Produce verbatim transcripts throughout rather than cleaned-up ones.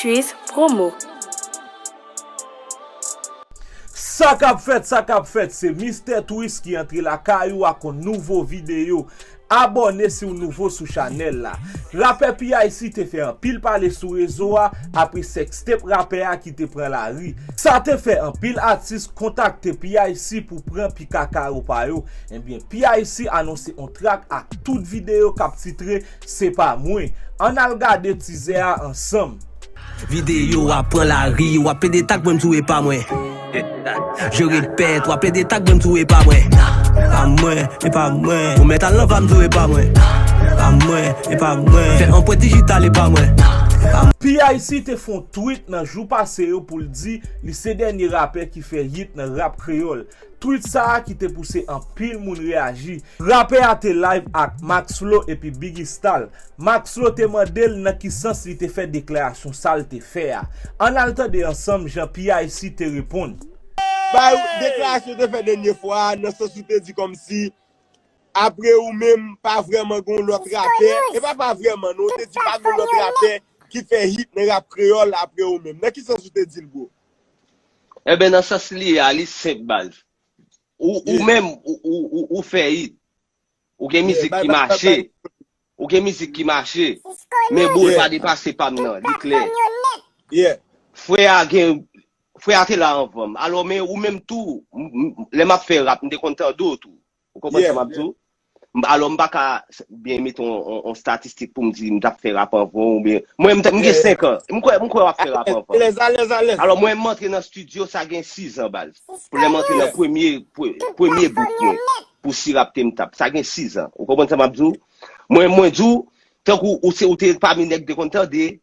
Twist Promo. Sa k ap fèt, sa k ap fèt, se Mistè Twist ki antre lakay ou ak yon nouvo videyo. Abòne si w nouvo sou chanèl la. Rapè P I C te fè anpil pale sou rezo a apre sextape rapè a ki te pran lari. Sa te fè anpil atis kontakte P I C pou pran pika kawo pa yo. Ebyen, P I C anonse yon trak ak tout videyo k ap titre Se pa mwen. Ann al gade tizè a ansanm. Videyo a pran lari, w ap plede tag mwen, m di w e pa mwen. Je repèt, w ap plede tag mwen, m di w e pa mwen. Pa mwen, e pa mwen. Ou mèt al nan va, m di w e pa mwen. Pa mwen, e pa mwen. Fè anprent dijital, e pa mwen. P I C te fè yon tweet nan jou pase yo pou l di li se dènye rapè ki fè hit nan rap kreyòl. Tweet sa a ki te pouse anpil moun reyaji. Rapè a te live ak Max Flow epi Biggy Style. Max Flow te mande l nan ki sans li te fè deklarasyon sa l te fè a. Ann al tande ansanm jan P I C te reponn. Bay deklarasyon te fè dènye fwa a, nan sans ou te di kòmsi apre ou menm pa vrèman gen yon lòt rapè. E pa pa vrèman non, ou te di pa gen yon lòt rapè ki fè hit nan rap kreyòl apre ou menm. Nan ki sans ou te di l, bro? Enben, nan sans li ye a, li senp, baz. Ou, ou menm, ou, ou, ou, ou fè hit. Ou gen mizik ki mache. Ou gen mizik ki mache. Men bro, pa depase pa m nan, li klè. Frè a gen, frè a te la anvan m. Alò, men ou menm tou, m- m- lè m ap fè rap, m te konn tande w tou. Ou konprann sa m ap di w? M- Alò, m pa ka s- byen mete yon, yon, yon statistik pou m di m t ap fè rap anvan w oubyen. Mwen, m t- m gen senk an. M kwè, m kwè w ap fè rap anvan. Alèz, alèz, alèz. Alò, mwen, m antre nan estidyo, sa gen sis an, baz. Pou lè m antre nan premye, pre- premye bout mwen, pou si rap te m t ap. Sa gen sis an. Ou konprann sa m ap di w? Mwen, mwen di w, tankou ou se, ou te pami nèg te konn tande,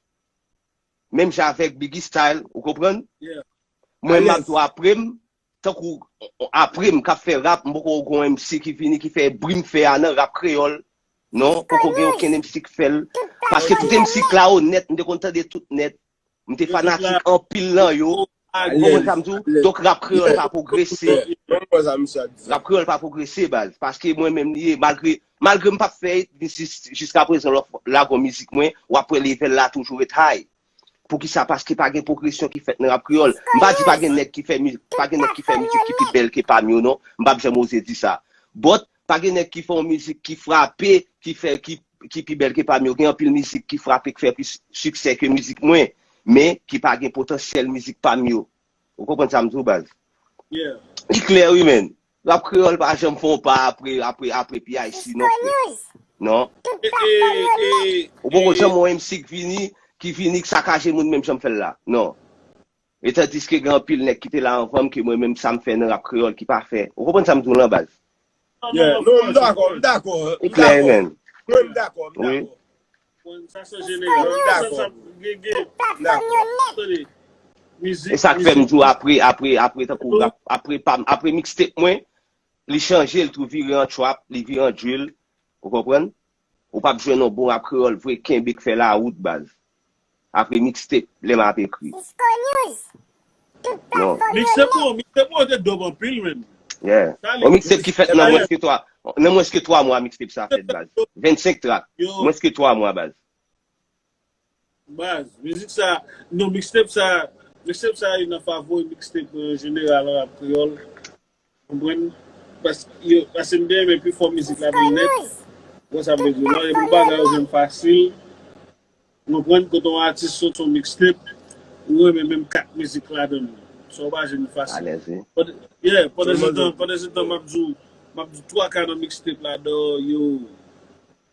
menm jan avèk Biggy Style, ou konprann? Mwen, m ap di w apre m, tankou apre m k ap fè rap, m poko gen yon M C ki vini, ki fè bri m fè a nan rap kreyòl. Non, poko gen okenn M C ki fè l. Paske tout M C k la onèt, m te konn tande tout nèt. M te fanatik anpil nan yo. Ou konprann sa m di w? Donk rap kreyòl pa pwogrese. Rap kreyòl pa pwogrese, baz. Paske mwen menm li ye, malgre, malgre m p ap fè it, jis- jiskaprezan lè w lage yon mizik mwen, w ap wè level la toujou ret high. Poukisa? Paske pa gen pwogresyon ki fèt nan rap kreyòl. M pa di pa gen nèg ki fè mizik, pa gen nèg ki fè mizik ki pi bèl ke pa m yo non. M p ap janm oze di sa. But, pa gen nèg ki fè yon mizik ki frape, ki fè, ki, ki pi bèl ke pa m yo. Gen anpil mizik ki frape, ki fè plis siksè ke mizik mwen, men ki pa gen potansyèl mizik pa m yo. Ou konprann sa m di w, baz? Li klè wi, menn. Rap kreyòl pa janm fè yon pa apre, apre, apre P I C non, frè. Non. Ou poko janm wè yon M C k vini, ki vini k sakaje moun menm jan m fè l la. Non. E tandiske gen anpil nèg ki te la anvan m ke mwen menm sa m fè nan rap kreyòl ki pa fè. Ou konprann sa m di w lan, baz? Non, m dakò, m dakò. Li klè, menn. Mwen, m dakò, m dakò. Sa se jeneral. Sa, sa, gen, gen. Tande. E sa k fè m di w apre, apre, apre, tankou rap, apre pa m, apre mixtape mwen, li chanje, li tou vire an trap, li vire an drill. Ou konprann? Ou p ap jwenn yon bon rap kreyòl vre kenbe k fè lawout, baz. Apre mixtape, lè m ap ekri. Non. Mixtape ou, mixtape ou te dope anpil, menn. Yeah. Yon mixtape ki fèt nan mwens ke twa, nan mwens ke twa mwa mixtape sa fèt, baz. Vennsenk trak. Mwens ke twa mwa, baz. Baz, mizik sa, non, mixtape sa, mixtape sa youn nan favori mixtape mwen an jeneral an rap kreyòl. Konprann? Paske yo, paske m te renmen pifò mizik ladan l nèt. Ou konn sa m vle di w, non? E pou bagay yo vin fasil. Ou konprann? Kote yon atis sot yon mixtape, ou renmen menm kat mizik ladan l. Sa w pa jwenn fasil. Pandan, yeah, pandan se tan, pandan se tan m ap di w, m ap di w twa ka nan mixtape ladan yo,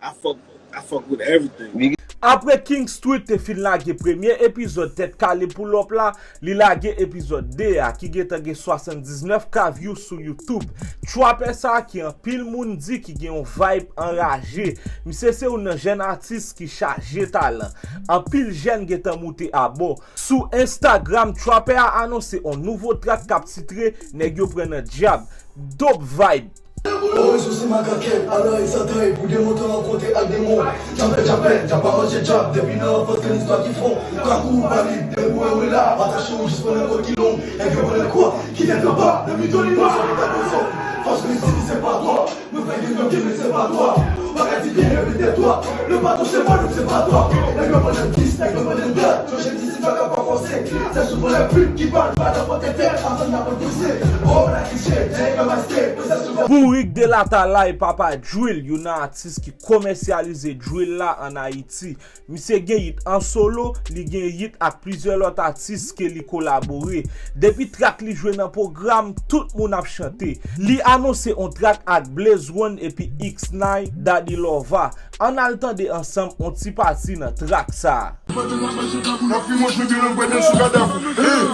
I fuck, I fuck with everything. Apre King Street te fin lage premye epizòd Tèt Kale Pull Up la, li lage epizòd de a ki gentan gen swasanndiznèf ka view sou YouTube. Trapè sa a ki anpil moun di ki gen yon vibe anraje. Misye se youn nan jèn atis ki chaje talan. Anpil jèn gentan moute abò. Sou Instagram, trapè a anonse yon nouvo trak k ap titre Nèg yo pran nan dyab. Dope vibe. Orizon se makakèt, alò egzatay pou demontre rankontre ak demon. Djapè, djapè, djap pa manje djab, depi nan anfans gen istwa ki fon. Kakou ou pa lib, depi ou wè mwen la, atache ou jis pran nan kòd ki long. Nèg yo pran nan kwa, kite tranpa, nan mitan li pran son eta konson. Fòs mwen sitize pa twa, mwen fè gen yon gen men se pa twa. Bagay di byen repete twa, le pato se mwen, nou se pa twa. Nèg yo pran nan dis, nèg yo pran nan dat, yo jedi se twa k ap Bourik de la Talay, Papa Drill, youn nan atis ki komèsyalize drill la ann Ayiti. Misye gen hit an solo, li gen hit ak plizyè lòt atis ke li kolabore. Depi track li jwe nan pwogram, tout moun ap chante. Li anonse on track ak Blaze One epi X nine, Daddy Lova. Ann al tande ansanm on ti pati nan track sa a. N ap fimen jwe de lang bwè dèl sou kadav ou. Hey!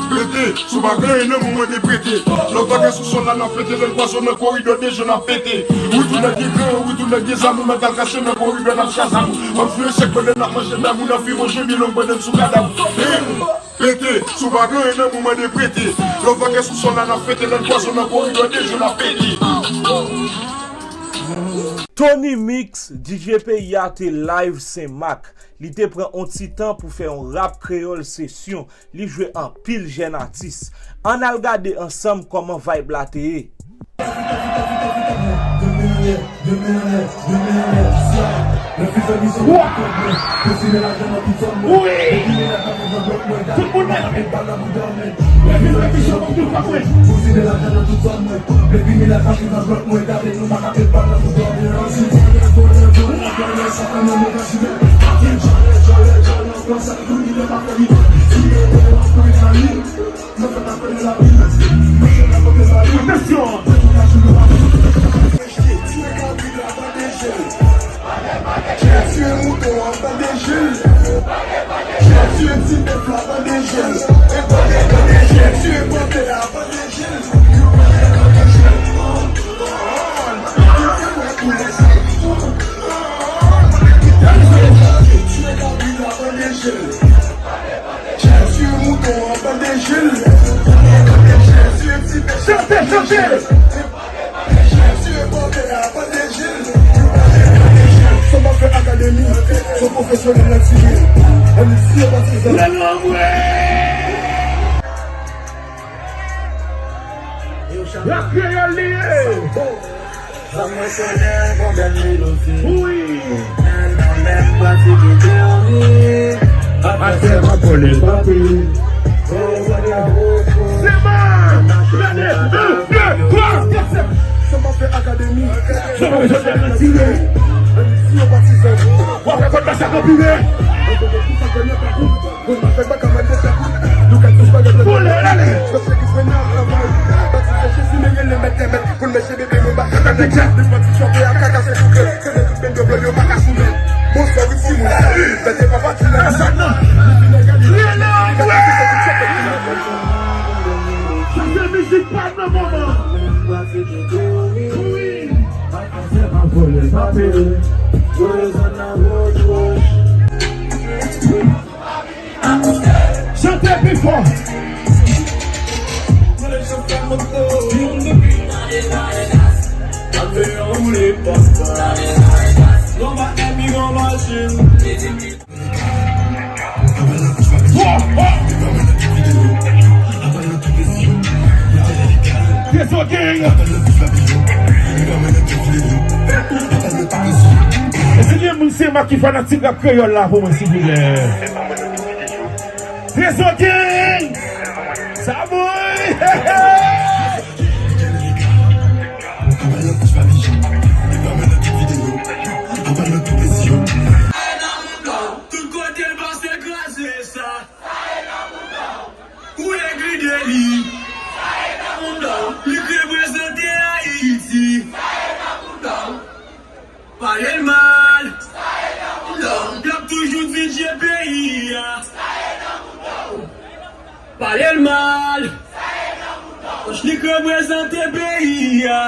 Pete, si w pa gen anyen nan men w, mande prete. Lòt bagay sou sòl la n ap fete, lè n kwaze w nan koridò deja n ap pete. Wi tout nèg gen gran, wi tout nèg gen zam, ou mèt al kache nan koridò n ap chazam. W ap jwe echèk pandan n ap manje dam ou, n ap fimen jwe de lang bwè dèl sou kadav ou. Hey! Pete, si w pa gen anyen nan men w, mande prete. Lòt bagay sou sòl la n ap fete, lè n kwaze w nan koridò deja n ap pete. Tony Mix, D J peyi a te live Senmak. Li te pran on ti tan pou fè yon rap kreyòl sesyon. Li jwe anpil jèn atis. Ann al gade ansanm kòman vibe la te ye. Wi! Tout moun mèt! Atansyon! Tuye mouton an, bande jel. Tuye ti bèf la, bande jel. Tuye pantè a, bande jel. Tuye kabri la, bande jel. Tuye mouton an, bande jel. Tuye ti bèf. Chante, chante. Sa m ap fè akademi, se pwofesyonèl nan tire. Ann si yo pa tizan. Lè nou anmwe! Rap kreyòl li ye! Zanm mwen se nèg, yon bèl melodi. Wi! Nèg nan menm pratike teyori. Pastè m ap vole papi. Seman! Gade! Un, deux, trois! Sa m ap fè akademi. Sa m ap fè akademi. W ap fè kòd la sa konpire. Boule, ale! Pou n mèche bebe mwen ba kaka nèg. Li pati chòke a kaka se pou kè. Se le tout bendo blan yo pa ka soumet. Bonswa wi timoun. Bète papa ti nèg sa nan. Li fin an gade. Sa se mizik pa m nan moman. Wi. Ay, afè pa vole, pa peye. Chante pi fò. Trezò Gang! Èske gen moun Senmak ki fanatik rap kreyòl la pou mwen, silvouplè? Trezò Gang! Sa bon! Tout kote l pase kraze sa. Ou egri de li. Li k reprezante Ayiti. Pale l mal. L ap toujou di Dye peyi a. Pale l mal. Li k reprezante peyi a.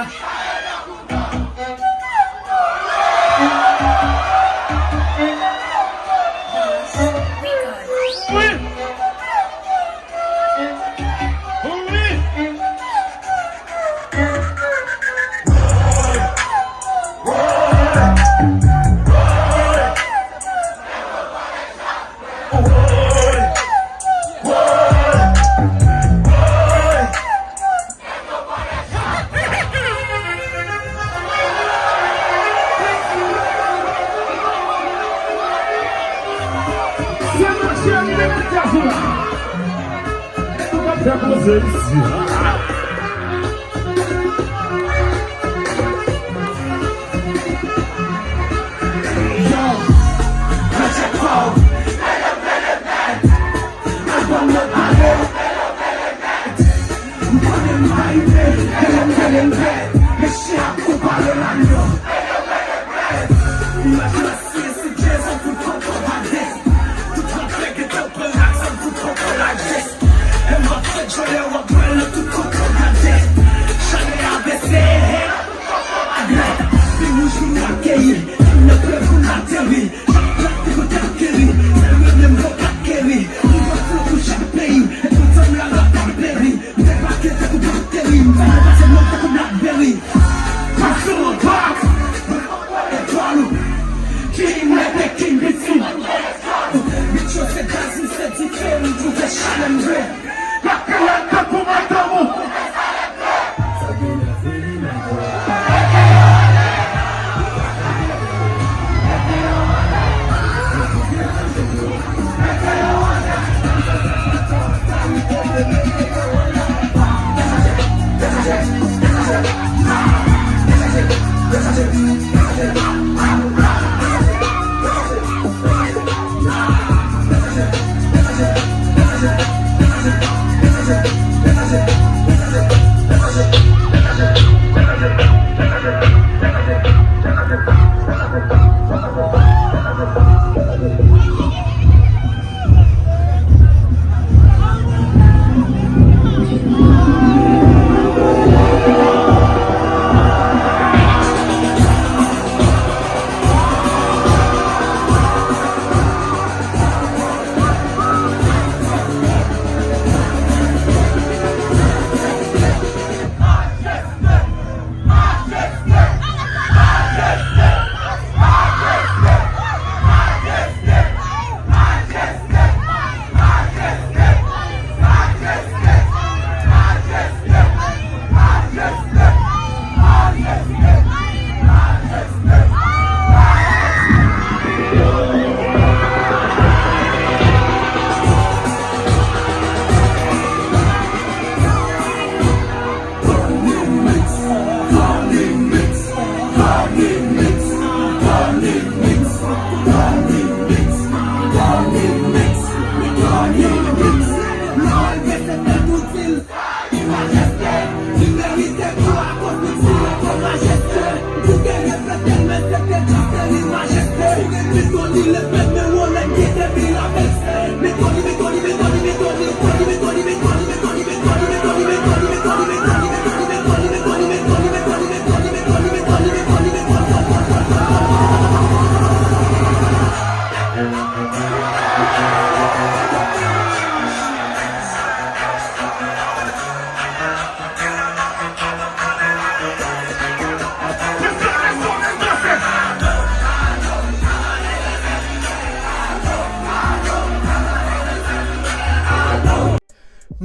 Fè poze isi. Yo, Ratchet Paw, album nan pare. M konnen m pa rive, pele m, pele m pè. Men chyen ap konpare lanyo. Imaj la siyen si Jezi fout kòkò bagè. Tout rapè gentan pran laksan fout kòkò lajès. E m ap fè djòlè w ap wè l nan tout kòkò gadè. Chalè a bese, he. Pi wouj pou nou akeyi, nan plè pou n ateri. Chak plak ki pou t ap keri, sèl mwen menm pou k ap keri. Nouvo flo pou chak peyi, e tout zòn la rap ap peri. M debake tankou bakteri, m fè yo pase mò tankou Blackberry. Pass on back, etwal ou. King Mete, King Bitsi. Bit yo se gaz, m se dife, m twouve chalè m vle.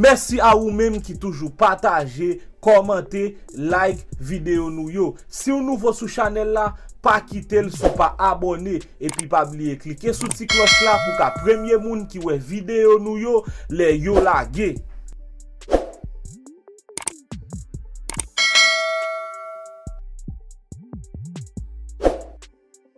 Mèsi a ou menm ki toujou pataje, kòmante, like videyo nou yo. Si w nouvo sou chanèl la, pa kite l san w pa abòne. Epi pa bliye klike sou ti klòch la pou w ka premye moun ki wè videyo nou yo lè yo lage.